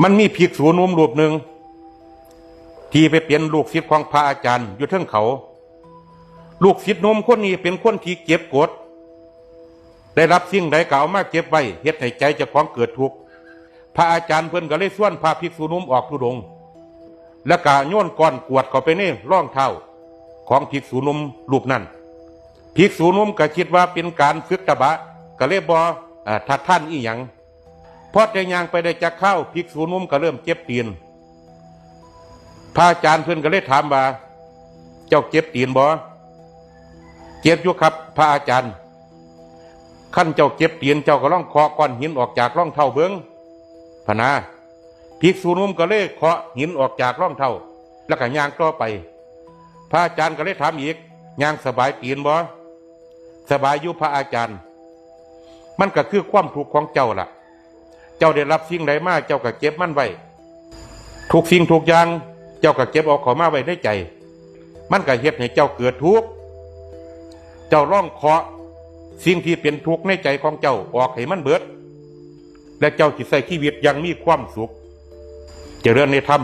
ມັນມີພິກຂຸໜຸ່ມຮູບໜຶ່ງ ທີ່ໄປເປັນລູກສິດຂອງພະອາຈານຢູ່ເທິງເຂົາ. ລູກສິດໜຸ່ມຄົນນີ້ເປັນຄົນທີ່ເກັບກົດ, ໄດ້ຮັບສິ່ງໃດກໍເອົາມາເກັບໄວ້, ເຮັດໃຫ້ໃຈເຈົ້າຂອງເກີດທຸກ. ພະອາຈານເພິ່ນກໍເລີຍຊວນພະພິກຂຸໜຸ່ມອອກທຸດົງ, ແລ້ວກໍໂຍນກ້ອນກວດເຂົ້າໄປໃນລອງເທົ້າຂອງພິກຂຸໜຸ່ມຮູບນັ້ນ. ພິກຂຸໜຸ່ມກໍຄິດວ່າເປັນການຝຶກຕະບະ, ກໍເລີຍບໍ່ ເອີ ທາດທານອີ່ຫຍັງ. ພໍແຕ່ຍ່າງໄປໄດ້ຈັກຄາວ, ພິກຂຸໜຸ່ມກໍເລີ່ມເຈັບຕີນ. ພະອາຈານເພິ່ນກໍເລີຍຖາມວ່າ, ເຈົ້າເຈັບຕີນບໍ່? ເຈັບຢູ່ຄັບ ພະອາຈານ. ຄັນເຈົ້າເຈັບຕີນ, ເຈົ້າກໍລອງເຄາະກ້ອນຫີນອອກຈາກລອງເທົ້າເບິ່ງ ພະນາ. ພິກຂຸໜຸ່ມກໍເລີຍເຄາະຫີນອອກຈາກລອງເທົ້າ ແລ້ວກໍຍ່າງຕໍ່ໄປ. ພະອາຈານກໍເລີຍຖາມອີກ, ຍ່າງສະບາຍຕີນບໍ່? ສະບາຍຢູ່ ພະອາຈານ. ມັນກໍຄືຄວາມທຸກຂອງເຈົ້າລະ. ເຈົ້າໄດ້ຮັບສິ່ງໃດມາ, ເຈົ້າກໍເກັບມັນໄວ້. ທຸກສິ່ງທຸກຢ່າງ ເຈົ້າກໍເກັບເອົາເຂົ້າມາໄວ້ໃນໃຈ. ມັນກໍເຮັດໃຫ້ເຈົ້າເກີດທຸກ. ເຈົ້າລອງເຄາະສິ່ງທີ່ເປັນທຸກໃນໃຈຂອງເຈົ້າອອກໃຫ້ມັນເບິດ, ແລະ ເຈົ້າຊິໃຊ້ຊີວິດຢ່າງມີຄວາມສຸກ, ຈະເລີນໃນທຳ.